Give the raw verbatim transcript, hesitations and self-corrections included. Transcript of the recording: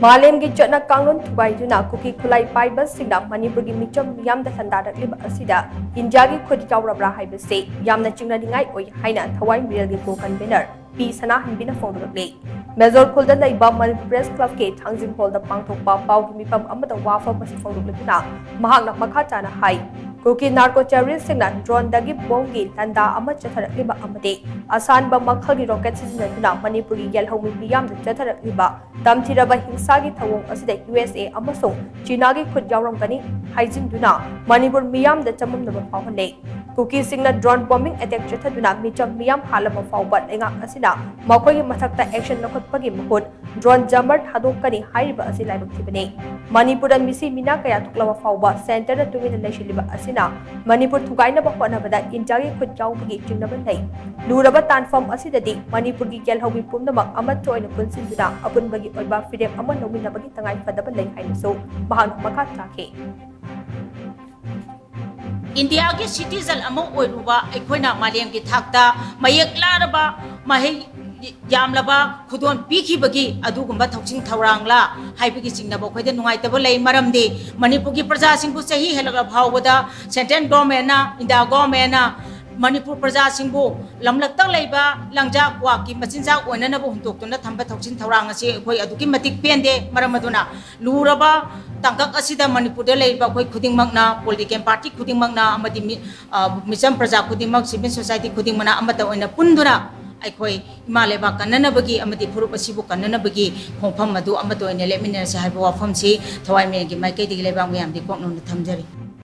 ꯃꯥꯂꯦꯝꯒꯤ ꯆꯠꯅ ꯀꯥꯡꯂꯣꯟ ꯊꯨꯒꯥꯏꯗꯨꯅ ꯀꯨꯀꯤ ꯈꯨꯠꯂꯥꯏ ꯄꯥꯏꯕꯁꯤꯡꯅ ꯃꯅꯤꯄꯨꯔꯒꯤ ꯃꯤꯆꯝ ꯃꯤꯌꯥꯝꯗ ꯂꯥꯟꯗꯥꯔꯛꯂꯤꯕ ꯑꯁꯤꯗ ꯏꯟꯗꯤꯌꯥꯒꯤ ꯈꯨꯠ ꯌꯥꯎꯔꯕ꯭ꯔꯥ ꯍꯥꯏꯕꯁꯤ ꯌꯥꯝꯅ ꯆꯤꯡꯅꯅꯤꯡꯉꯥꯏ ꯑꯣꯏ ꯍꯥꯏꯅ ꯊꯋꯥꯏ ꯃꯤꯔꯦꯜꯒꯤ ꯀꯣ ꯀꯟꯚꯦꯅꯔ ꯄꯤ ꯁꯅꯥꯍꯟꯕꯤꯅ ꯐꯣꯡꯗꯣꯔꯛꯂꯤ꯫ ꯃꯦꯖꯣꯔ ꯈꯨꯜꯗ ꯂꯩꯕ ꯃꯅꯤꯄꯨꯔ ꯄ꯭ꯔꯦꯁ ꯀ꯭ꯂꯕꯀꯤ ꯊꯥꯡꯖꯤꯡ ꯍꯣꯜꯗ ꯄꯥꯡꯊꯣꯛꯄ ꯄꯥꯎꯒꯤ ꯃꯤꯐꯝ ꯑꯃꯗ ꯋꯥꯐꯝ ꯑꯁꯤ ꯐꯣꯡꯗꯣꯛꯂꯗꯨꯅ ꯃꯍꯥꯛꯅ ꯃꯈꯥ ꯇꯥꯅ ꯍꯥꯏ, ꯀꯨꯀꯤ ꯅꯥꯔꯀꯣ ꯇꯦꯔꯣꯔꯤꯁꯁꯤꯡꯅ ꯗ꯭ꯔꯣꯟꯗꯒꯤ ꯕꯣꯝꯒꯤ ꯂꯥꯟꯗꯥ ꯑꯃ ꯆꯠꯊꯔꯛꯂꯤꯕ ꯑꯃꯗꯤ ꯑꯁꯥꯟꯕ ꯃꯈꯜꯒꯤ ꯔꯣꯀꯦꯠ ꯁꯤꯖꯤꯟꯅꯗꯨꯅ ꯃꯅꯤꯄꯨꯔꯒꯤ ꯌꯦꯜꯍꯧꯃꯤ ꯃꯤꯌꯥꯝꯗ ꯆꯠꯊꯔꯛꯂꯤꯕ ꯇꯝꯊꯤꯔꯕ ꯍꯤꯡꯁꯥꯒꯤ ꯊꯧꯑꯣꯡ ꯑꯁꯤꯗ ꯌꯨ ꯑꯦꯁ ꯑꯦ ꯑꯃꯁꯨꯡ ꯆꯤꯅꯥꯒꯤ ꯈꯨꯠ ꯌꯥꯎꯔꯝꯒꯅꯤ ꯍꯥꯏꯖꯤꯟꯗꯨꯅ ꯃꯅꯤꯄꯨꯔ ꯃꯤꯌꯥꯝꯗ ꯆꯃꯝꯅꯕ ꯐꯥꯎꯍꯜꯂꯦ꯫ ꯀꯨꯀꯤꯁꯤꯡꯅ ꯗ꯭ꯔꯣꯟ ꯕꯣꯝꯕꯤꯡ ꯑꯦꯇꯦꯛ ꯆꯠꯊꯗꯨꯅ ꯃꯤꯆꯝ ꯃꯤꯌꯥꯝ ꯍꯥꯠꯂꯕ ꯐꯥꯎꯕ ꯂꯩꯉꯥꯛ ꯑꯁꯤꯅ ꯃꯈꯣꯏꯒꯤ ꯃꯊꯛꯇ ꯑꯦꯛꯁꯟ ꯂꯧꯈꯠꯄꯒꯤ ꯃꯍꯨꯠ ꯗ꯭ꯔꯣꯟ ꯖꯥꯃꯔ ꯊꯥꯗꯣꯛꯀꯅꯤ ꯍꯥꯏꯔꯤꯕ ꯑꯁꯤ ꯂꯥꯏꯕꯛ ꯊꯤꯕꯅꯤ꯫ ꯃꯅꯤꯄꯨꯔꯗ ꯃꯤꯁꯤ ꯃꯤꯅꯥ ꯀꯌꯥ ꯊꯣꯛꯂꯕ ꯐꯥꯎꯕ ꯁꯦꯟꯇꯔꯗ ꯇꯨꯃꯤꯟꯅ ꯂꯩꯁꯤꯜꯂꯤꯕ ꯑꯁꯤꯅ ꯃꯅꯤꯄꯨꯔ ꯊꯨꯒꯥꯏꯅꯕ ꯍꯣꯠꯅꯕꯗ ꯏꯟꯗꯤꯌꯥꯒꯤ ꯈꯨꯠ ꯌꯥꯎꯕꯒꯤ ꯆꯤꯡꯅꯕ ꯂꯩ꯫ ꯂꯨꯔꯕ ꯇꯥꯟꯐꯝ ꯑꯁꯤꯗꯗꯤ ꯃꯅꯤꯄꯨꯔꯒꯤ ꯌꯦꯜꯍꯧꯃꯤ ꯄꯨꯝꯅꯃꯛ ꯑꯃꯠꯇ ꯑꯣꯏꯅ ꯄꯨꯟꯁꯤꯟꯗꯨꯅ ꯑꯄꯨꯟꯕꯒꯤ ꯑꯣꯏꯕ ꯐꯤꯔꯦꯞ ꯑꯃ ꯂꯧꯃꯤꯟꯅꯕꯒꯤ ꯇꯉꯥꯏ ꯐꯗꯕ ꯂꯩ ꯍꯥꯏꯅꯁꯨ ꯃꯍꯥꯛꯅ ꯃꯈꯥ ꯇꯥꯈꯤ꯫ ꯏꯟꯗꯤꯌꯥꯒꯤ ꯁꯤꯇꯤꯖꯟ ꯑꯃ ꯑꯣꯏꯔꯨꯕ ꯑꯩꯈꯣꯏꯅ ꯃꯥꯂꯦꯝꯒꯤ ꯊꯥꯛꯇ ꯃꯌꯦꯛ ꯂꯥꯔꯕ ꯃꯍꯩ ꯌꯥꯝꯂꯕ ꯈꯨꯗꯣꯜ ꯄꯤꯈꯤꯕꯒꯤ ꯑꯗꯨꯒꯨꯝꯕ ꯊꯧꯁꯤꯡ ꯊꯧꯔꯥꯡꯂ ꯍꯥꯏꯕꯒꯤ ꯆꯤꯡꯅꯕ ꯑꯩꯈꯣꯏꯗ ꯅꯨꯡꯉꯥꯏꯇꯕ ꯂꯩ꯫ ꯃꯔꯝꯗꯤ ꯃꯅꯤꯄꯨꯔꯒꯤ ꯄ꯭ꯔꯖꯥꯁꯤꯡꯕꯨ ꯆꯍꯤ ꯍꯦꯜꯂꯛꯂꯕ ꯐꯥꯎꯕꯗ ꯁꯦꯟꯇ꯭ꯔꯦꯜ ꯒꯣꯔꯃꯦꯟꯅ, ꯏꯟꯗꯤꯌꯥ ꯒꯣꯔꯃꯦꯟꯅ ꯃꯅꯤꯄꯨꯔ ꯄ꯭ꯔꯖꯥꯁꯤꯡꯕꯨ ꯂꯝꯂꯛꯇ ꯂꯩꯕ ꯂꯪꯖꯥ ꯀ꯭ꯋꯥꯛꯀꯤ ꯃꯆꯤꯟꯖꯥꯛ ꯑꯣꯏꯅꯅꯕ ꯍꯨꯟꯗꯣꯛꯇꯨꯅ ꯊꯝꯕ ꯊꯧꯁꯤꯟ ꯊꯧꯔꯥꯡ ꯑꯁꯤ ꯑꯩꯈꯣꯏ ꯑꯗꯨꯛꯀꯤ ꯃꯇꯤꯛ ꯄꯦꯟꯗꯦ꯫ ꯃꯔꯝ ꯑꯗꯨꯅ ꯂꯨꯔꯕ ꯇꯥꯡꯀꯛ ꯑꯁꯤꯗ ꯃꯅꯤꯄꯨꯔꯗ ꯂꯩꯔꯤꯕ ꯑꯩꯈꯣꯏ ꯈꯨꯗꯤꯡꯃꯛꯅ, ꯄꯣꯂꯤꯇꯤꯀꯦꯜ ꯄꯥꯔꯇꯤ ꯈꯨꯗꯤꯡꯃꯛꯅ ꯑꯃꯗꯤ ꯃꯤ-, ꯑ, ꯃꯤꯆꯝ ꯄ꯭ꯔꯖꯥ ꯈꯨꯗꯤꯡꯃꯛ, ꯁꯤꯚꯤꯜ ꯁꯣꯁꯥꯏꯇꯤ ꯈꯨꯗꯤꯡꯃꯛꯅ ꯑꯃꯠꯇ ꯑꯣꯏꯅ ꯄꯨꯟꯗꯨꯅ ꯑꯩꯈꯣꯏ ꯏꯃꯥ ꯂꯩꯕꯥꯛ ꯀꯟꯅꯅꯕꯒꯤ ꯑꯃꯗꯤ ꯐꯨꯔꯨꯞ ꯑꯁꯤꯕꯨ ꯀꯟꯅꯅꯕꯒꯤ ꯈꯣꯡꯐꯝ ꯑꯗꯨ ꯑꯃꯠꯇ ꯑꯣꯏꯅ ꯂꯦꯞꯃꯤꯟꯅꯔꯁꯤ ꯍꯥꯏꯕ ꯋꯥꯐꯝꯁꯤ ꯊꯋꯥꯏ ꯃꯦꯟꯒꯤ ꯃꯥꯏꯀꯩꯗꯒꯤ ꯂꯩꯕꯥꯛ ꯃꯌꯥꯝꯗ ꯏꯀꯣꯛꯅꯧꯅ ꯊꯝꯖꯔꯤ꯫